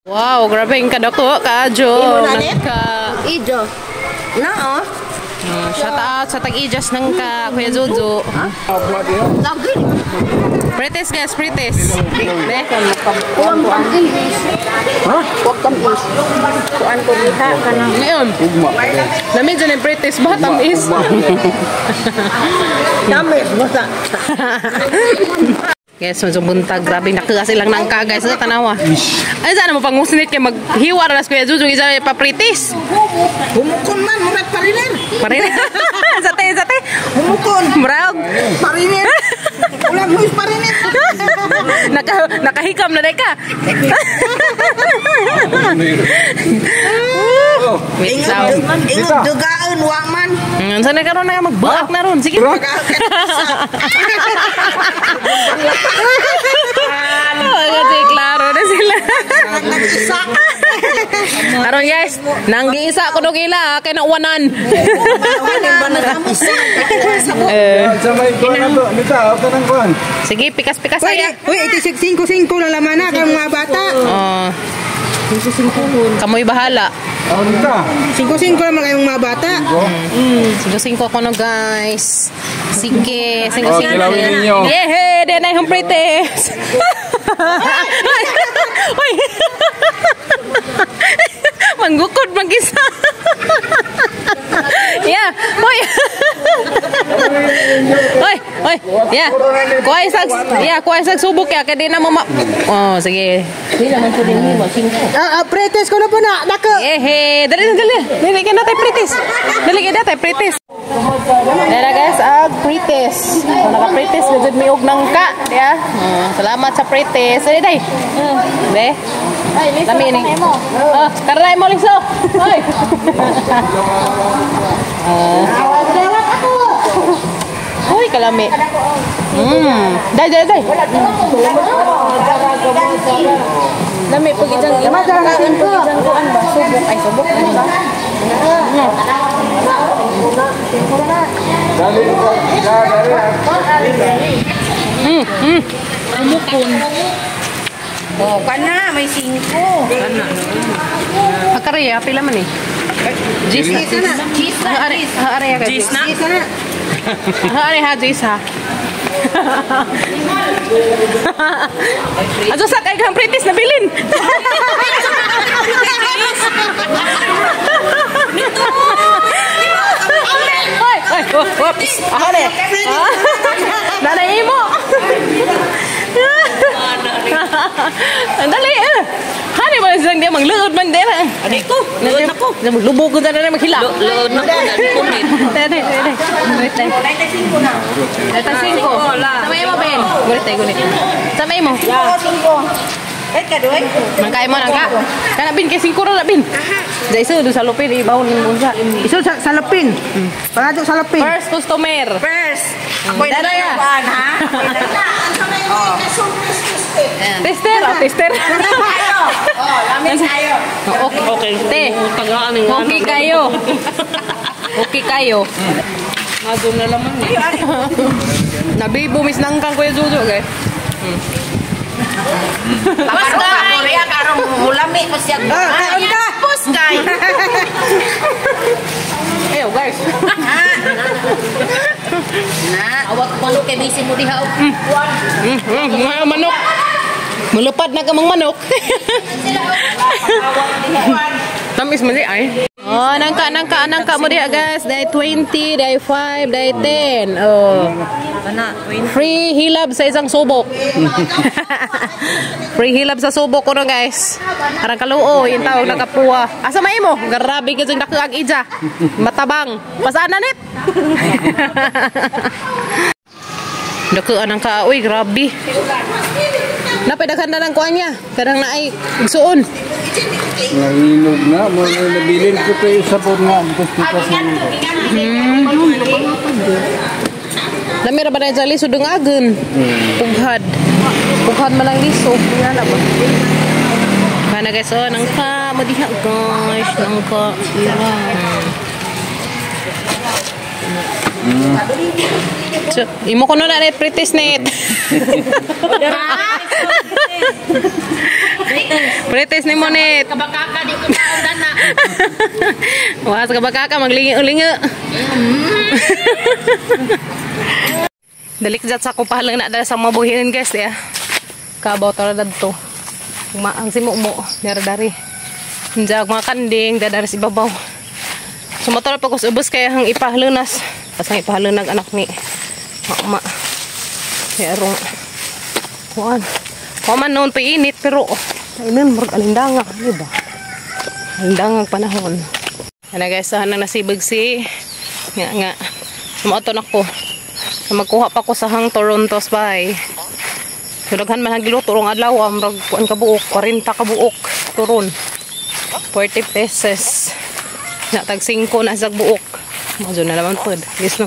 Wow, grabe yung kadako, kaadyo. Nangka. Ijo. Na oh. Shout out sa tag-ijas ng ka Kuya Jojo. Lagi. Pritis guys, pritis. Ne? Kuwang pang-is. Ha? Huwag kang-is. Kuan ko diha ka na. Ngayon. Namin dyan yung pritis ba? Tamis. Tamis basta. Guys, medyo buntag. Grabe, nakuha silang nangka guys. Ito, tanawa. Ay, sana mo pangusnit kay maghiwa na Kuya Jojo. Isa pa-pritis. Humukon man murag pariner. Pariner. Sa te, sa te. Humukon. Murag. Pariner. Ulang mo pariner. Nakahikam na dai ka. Wait, Ingon, ingon dugaan wa man. Sana karon na magbuak na ron. Sige. Kasi klaro na sila. Nag-isa. Karon guys, nanggiisa ko dog ila kay nauwanan. Sige, pikas-pikas ay. Uy, ito 5-5 na laman na kang mga bata. Oh. Kamoy bahala. 5-5 naman kayong mga bata. 5-5 ko no guys. Sige, 5-5. Oh, kilawin ninyo. Yehe, di na yung pritis. Uy. Manggukod magisa. Yeah. Hoy. Hoy, hoy. Yeah. Kuha isag, yeah, kuha isag subok ya kay di na mo Oh, sige. Ah, pritis ko na po na. Nako. Yehe, dali dali. Dali kay na tay pritis. Dali kay na tay pritis. Dara guys, ag pritis. So, naka-pritis na jud mi og nangka, ya. Salamat sa pritis. Dali day. Be. Lami ni. Oh, karay mo liso. Hoy. Uy, kalami. Dai, dai, dai. Lami pag ijang kaon pag ijang kuan ba subok ay subok ano ba? Umukon. Oh, kana may 5. Hakari ya, pila man eh. Jis na. Cheese na. Haari, haari ya Jis na? Haari ha, jis ha. Ato sa kay kang pritis na bilin. Hoy, hoy, oh, whoops. Ako na. Nanay mo. Dali eh. Hani ba silang di magluod man din. Ani ko, luod na ko. Maglubog ko na maghila. Luod na ko, nagpunit. Dali, dali. Gulit tayo. Dali singko. Sa may mo, Ben. Gulit tayo, gulit. Sa may mo. 5. Eh kadoy. Mangkain mo nangka. Kana bin kay singko ra bin. Dai sa sa lupin ibawon mo sa. Iso sa salapin. Pangadto sa salapin. First customer. First. Ako'y Dara ya. nagkuan ha. Tester, oh, tester. Oh, lami tayo. Okay. Okay. Te. Tagaan ang Okay kayo. Okay kayo. Madun na laman eh. Nabibo mis nangkang Kuya Jojo guys. Paparuka Korea karong mulami ko siya. Ah, kaon ka. Pus kay. Ayo guys. Na, awak ko kay busy mo diha. Mga manok. Malupad na kamang manok. Tamis man di ay. Oh, nangka nangka nangka mo diha guys. Dai 20, dai 5, dai 10. Oh. Free hilab sa isang subok. Free hilab sa subok ko no guys. Arang kaluo, yung tawag nakapuwa. Asa may mo? Grabe ka dyan ang ija. Matabang. Pasaan na net? Dakuan ang ka. Uy, grabe. Napay daghan na ng kuan niya. Kadang na ay igsuon. Nanginog na, mga nabilin ko tayo sa po nga. Pikas na nito. Dami ra ba na dyan liso dungagon? Pughad. Pughad man ang liso. Kana guys, oh, nangka. Madiha guys, nangka. So, imo ko na net pretty net. Pretest ni Monet. Kabakaka di ko taon dana. Wah, sa kabakaka maglingi-lingi. Dalik jat sa ko pahalang na dala sa mabuhiin guys ya. Kabaw tara dadto. Ang simumo dara dari. Njag mga kanding dadari sa ibabaw. Sumotor pa ko sa ubos kaya hang ipahalunas. Pasang ipahalunag anak ni Mama. Kaya rong kuan. Kuan noon pa init pero ayun murag alindanga, di ba? Alindanga panahon. Ana guys, hanang nasibag si nga nga. Sumoto na ko. Magkuha pa ko sa hang Toronto spy. So daghan man ang giluto rong adlaw, murag kuan ka buok, 40 ka buok turon. 40 pesos. Na tag 5 na sa buok. Medyo na naman pod. Yes no.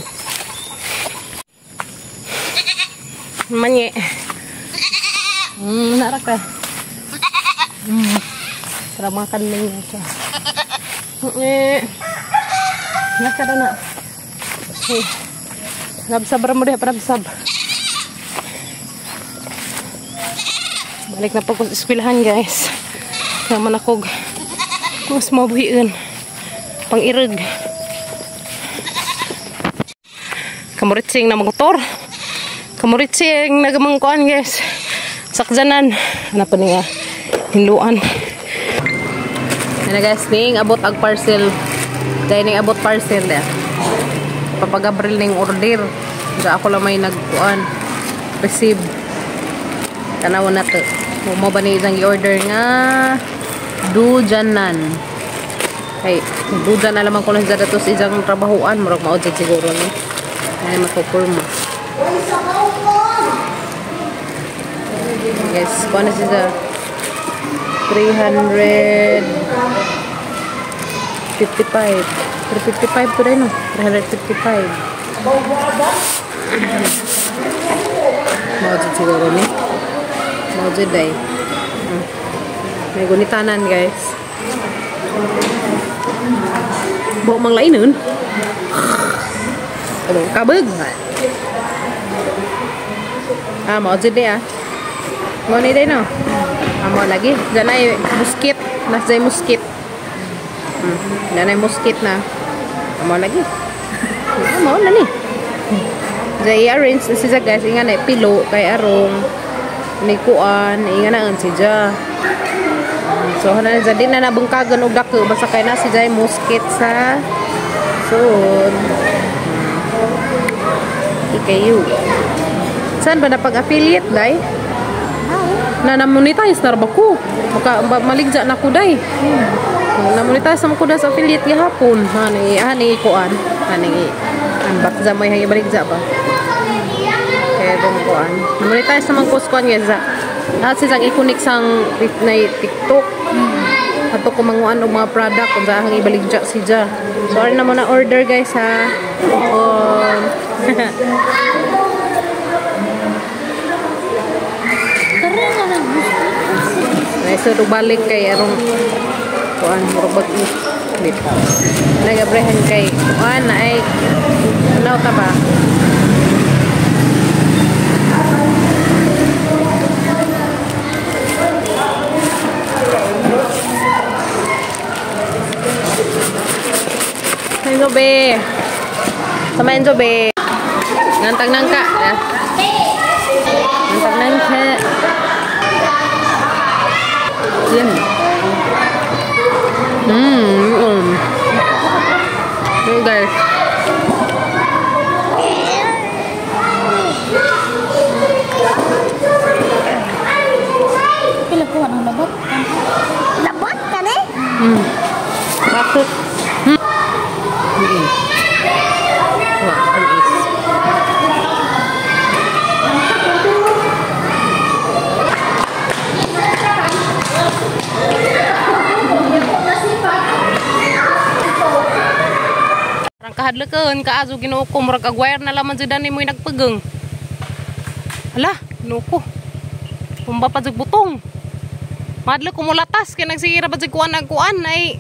Manye. Nara ka. Para mga kanding na siya. Naka na. Hey. Rabsab ra mo diha, rabsab. Balik na po ko sa eskwelahan guys. Naman ako kus mabuhiin. Pang-irag. Kamuritsing na motor. Kamuritsing nagamangkuan guys. Sakjanan. Ano pa niya? Hinluan. Ano guys, ning abot ag parcel. Dahil ning abot parcel eh. Papagabril ning order. Diya ako lang may nagkuan. Receive. Tanaw na to. Mo ba ni isang i-order nga Dujanan. Kay dujan na lamang ko lang sa datos isang trabahuan. Murag maudjad siguro ni. Ay makupurma. Guys, kuha na siya 355. 355 to rin, no? 355. Maudjad siguro ni. Maudjad ay. May gunitanan guys. Buok mang lain nun. Ano, kabag. Ah, maudjad di ah. Mau ni day no? Ah, mau lagi. Diyan ay muskit. Nasa muskit. Diyan ay muskit na. Ah, mau lagi. Ah, mau na ni. Diyan i-arrange na siya guys. Inga na pilo kay arong. Ni kuan. Inga na ang siya. So, hana na din na nabungkagan og dako basta kay na si Jai muskit sa soon. EKU. Saan ba napag-affiliate day? Na na-monetize na ba ko? Maka maligja na ko day. Na-monetize na ko sa affiliate gihapon. Hani hani kuan, hani unbox za may hangi baligja ba. Kaya dong kuan. Na-monetize naman ko kuan guys. Lahat siyang i-connect sang na TikTok. Ato ko manguan og mga product kung saan ibaligja siya. So ari na mo na order guys ha. Nice to balik kay arong kuan murag dito. Nagabrehan kay kuan ay ano ta ba? Enzo be. Sama Enzo be. Ngantang nangka ya. Ngantang nangka. Yan. Hey guys. Pila ko ang labot. Labot ka ni? Bakit? Wah, ang is. Parang kahadlakan, kaazo Ginoo ko, murag agwire na laman jud ani mo'y nagpageng. Hala, Ginoo ko. Pumba pa jud butong. Madlok ko mulatas kay nagsigira pa jud kuan nagkuan ay.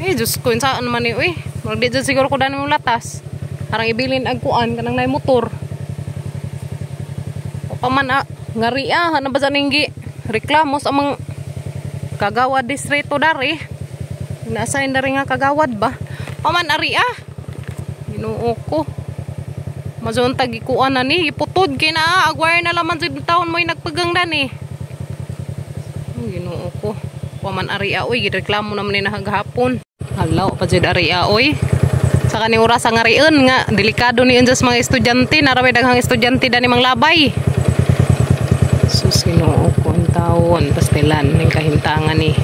Eh, Diyos ko, saan man ni, uy. Murag di jud siguro ko dani mulatas. Parang ibilin ag kuan kanang nay motor. O pa man ngari ah, ana ba sa ninggi. Reklamo sa amang kagawad distrito dari. Na-assign dari nga kagawad ba? Paman ari ah. Ginoo ko. Mazon tagikuan na ni, iputod kay na agwire na laman sa taon mo'y nagpagang dani. Ginoo ko. Paman ari ah, oy, gireklamo naman ni naghapon. Halaw pa jud ari ah, oy. Sa kaning oras ang ariun nga delikado ni unsa sa mga estudyante, naraway daghang estudyante dani manglabay. Sus, Ginoo ko ang taon pastilan ning kahimtangan ni.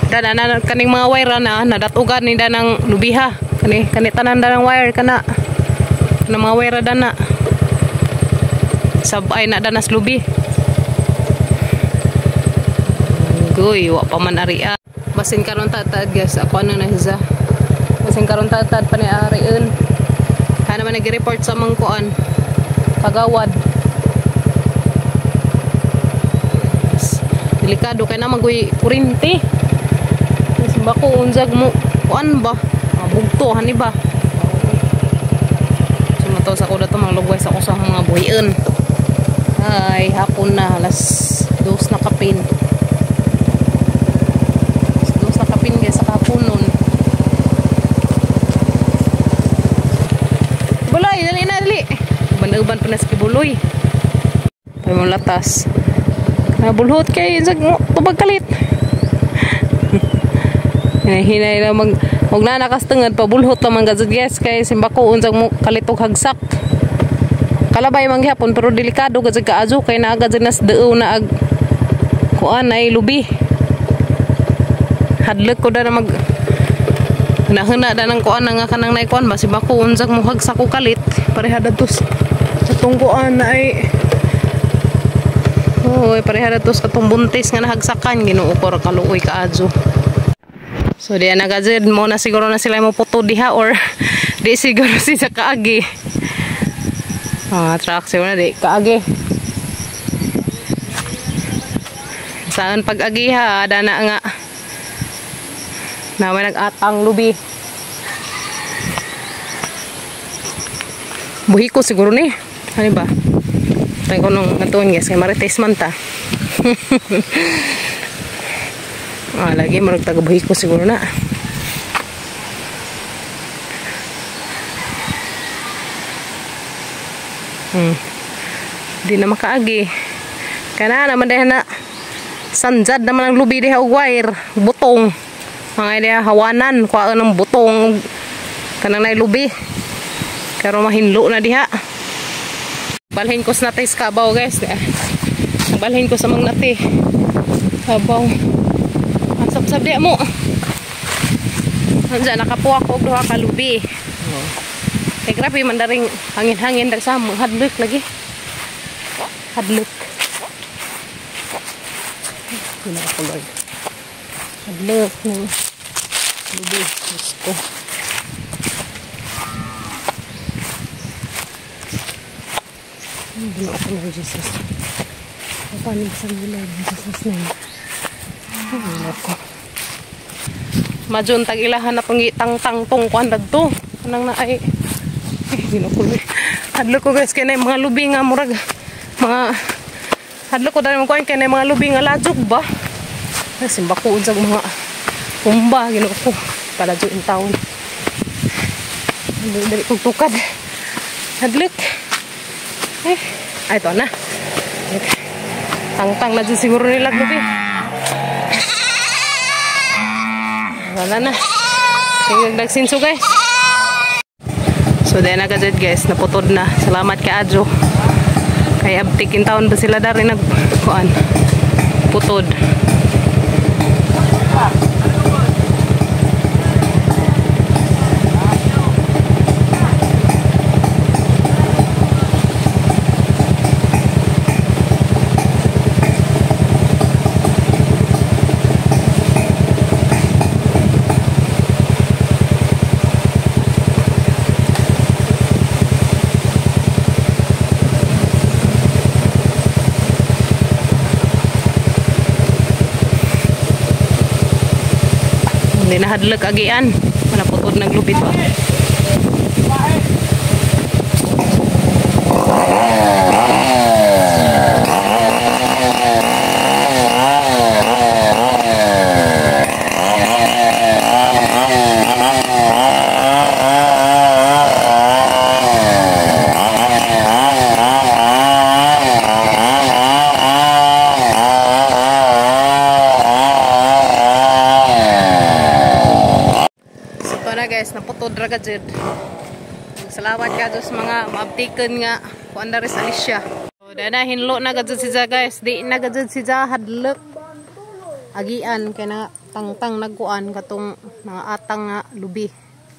Dana na kaning mga wire na nadatugan ni danang lubiha. Kani kani tanan danang wire kana. Kana mga wire dana. Sabay na danas lubi. Goy, wa pa man ari ah. Basin karon tatad guys, ako ano na siya. Basin karon tatad pa ni ariun. Kana man nag-report sa mangkuan. Pagawad. Delikado kay na magoy kurente. Bako unzag mo kuan ba? Bugto hani ba? Sumataw sa ko dato manglugway sa ko sa mga buhion. Ay, hapon na alas 2 na kapin. Alas 2 na kapin guys sa kahaponon. Buloy, dali na dali. Uban-uban pa na sa kibuloy. Ay mong latas. Nabulhot kay unzag mo tubag kalit. Hinay na mag og na nakastungad pabulhot la man gazud guys kay simbako unsang mo kalitog hagsak. Kalabay man gihapon pero delikado gazud kaazo kay naa gazud nas duo na ag kuan ay lubi. Hadlok ko da na mag nahuna da nang kuan nga kanang nay kuan ba simbako unsang mo hagsak ko kalit pareha datos sa tungkuan na ay oy pareha datos katong buntis nga nahagsakan. Ginoo ko ra kaluoy kaazo. So diya na gazed mo na siguro na sila mo puto diha or di siguro si sa kaagi. Ah, truck siguro na di kaagi. Saan pag-agi ha, dana nga. Na may nag-atang lubi. Buhi ko siguro ni. Ano ba? Tayo ko nung natuon guys, kay Marites man ta. Ah, lagi marag taga-buhi ko siguro na. Di na makaagi. Kana naman dahil na sanjad naman ang lubi diha og wire, butong. Mga diha hawanan, kuhaan ng butong kanang nay lubi. Pero mahinlo na diha. Balhin ko sa natay sa kabaw guys. Balhin ko sa mga nati. Kabaw. Sab-sab diya mo. Andiyan nakapuha ko og duha ka lubi. Kay grabe man daring hangin-hangin dag sa hadlok lagi. Hadlok. Ginoo ko Lord. Hadlok ng lubi. Diyos ko. Ginoo ko Lord Jesus. Papanig sa Lord Jesus name. Ginoo ko. Majon tag ilahan na tong gitang-tang tong kuan dadto. Kanang na ay ginoo ko. Hadlok ko guys kay na mga lubi nga murag mga hadlok ko dali mo kuan kay na mga lubi nga lajok ba. Simba ko unsag mga pumba ginoo ko. Paladyo in town. Dali kog tukad. Hadlok. Eh, ay to na. Tangtang na jud siguro nila lubi. Wala na. Nagsinso guys. So dahil na gazet guys, naputod na. Salamat kay Adjo. Kay abtik in town ba sila dari nagkuan. Putod. Hindi na hadlok agian. Manaputod ng lupit pa. guys, naputod ra ka jud. Salamat ka sa mga maabtikan nga kuan na rin Alicia. So, dana hinlo na gud si Ja guys. Di na gud si Ja hadlok. Agian kay na tangtang nagkuan katong mga atang nga lubi.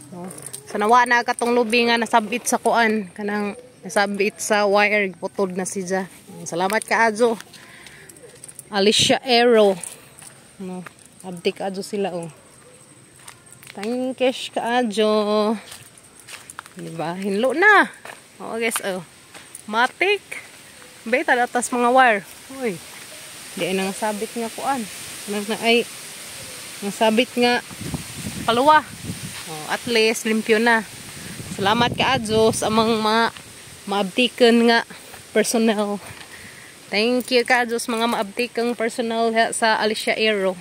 No? So nawa na katong lubi nga nasabit sa kuan kanang nasabit sa wire, putod na si Ja. Salamat kaayo. Alicia Aero. No, abtik adyo sila oh. Thank kaayo. Diba? Hinlo na. Oo guys, oh. Matik. Beta atas mga wire. Uy. Di ay nangasabit nga kuan. Nang na ay nasabit nga paluwa. Oh, at least limpyo na. Salamat kaayo sa amang mga maabtikan nga personnel. Thank you kaayo sa mga maabtikang personnel sa Alicia Aero.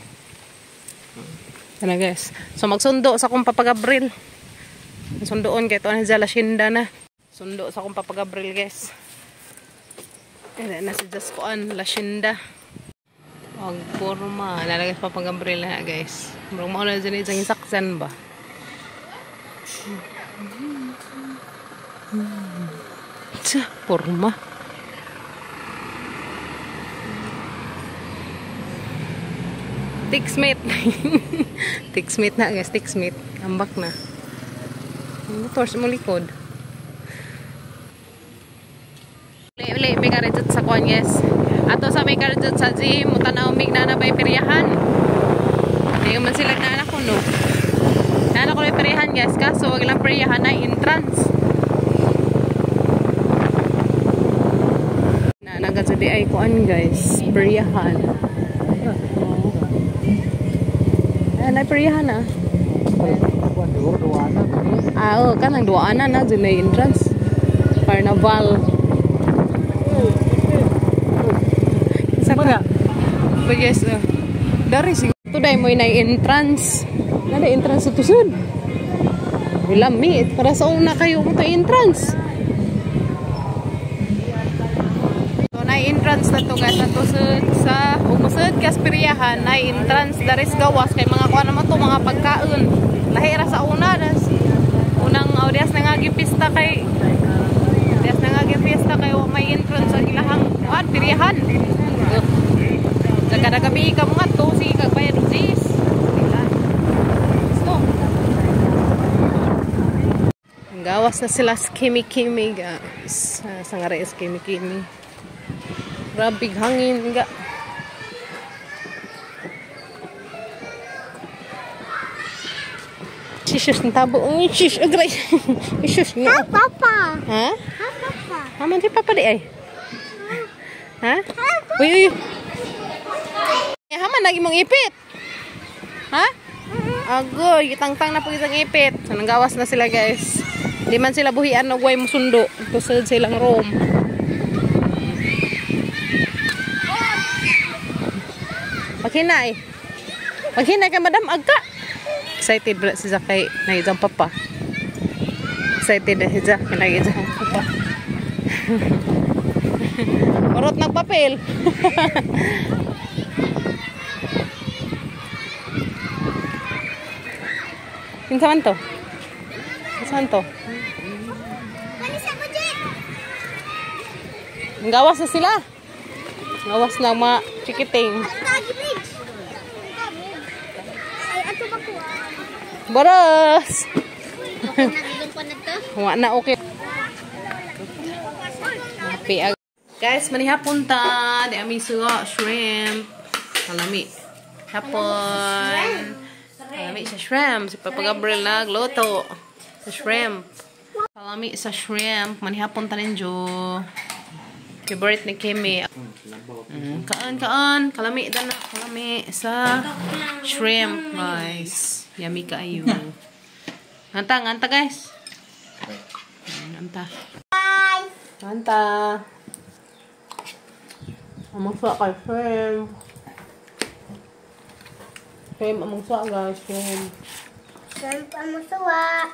Ano guys. So magsundo sa akong Papa Gabriel. Sundoon kay to na sa Lashinda na. Sundo sa akong Papa Gabriel guys. Ayan na si Jascoan, Lashinda. Og porma. Nalagay sa Papa Gabriel na guys. Murag mao na dyan isang isaksan ba? Tsa, porma. Tixmate. Tixmate na guys, tixmate. Ambak na. Motor sa mo likod. Uli, may karidot sa kuan guys. Ato sa may karidot sa gym, mutanaw mig na na bay peryahan. Di man sila na anak ko no. Nana ko may peryahan guys, kaso wag lang peryahan na entrance. Na nagadto di ay kuan guys, peryahan. Ay, peryahan na. Ah, oh, kanang duaanan na dyan na entrance. Carnaval. Isa pa. But yes, dari siguro. Today mo na entrance. Nada entrance sa tusod. Wala, mate. Para sa una kayo mo tayo entrance. So, na entrance na to guys. Natusod sa umusod kas peryahan. Na entrance. Daris gawas. Kay mga kuha naman to mga pagkaon. Lahi ra sa una. Das, unang audias na nga gipista kay audias na nga gipista kay may entrance sa ilahang kuan peryahan. Sa kada gabi ka mga to sige kag bayad og sis. So, gawas na sila sa kimi-kimi guys. Sa nga rin kimi-kimi. Grabe hangin ga. Shush, tabo. Shush, agray. Shush. Ha, papa. Ha? Ha, papa. Ha, man si papa di ay. Ha? Uy, uy. Haman lagi mong ipit. Ha? Agoy, gitangtang na po isang ipit. So, nanggawas na sila guys. Di man sila buhian og way musundo. Tusod silang room. Paghinay. Paghinay ka madam agka. Excited ba si Zakay na isang papa. Excited na si Zakay na isang papa. Urot ng papel. Kinsa man to? Kinsa man to? Gawas na sila. Gawas na mga chikiting. Boros! Wa na okay. Happy. Guys, manihapon ta. Di ami suga shrimp. Kalami. Hapon. Kalami sa shrimp. Si Papa Gabriel nagluto sa shrimp. Kalami sa shrimp. Manihapon ta ninyo. Favorite ni Kimi. Kaan, kaan. Kalami na. Kalami sa shrimp, guys. Yummy kaayo. Anta, anta guys. Anta. Anta. Among sa kay shrimp. Shrimp among sa guys, shrimp. Shrimp among suwa.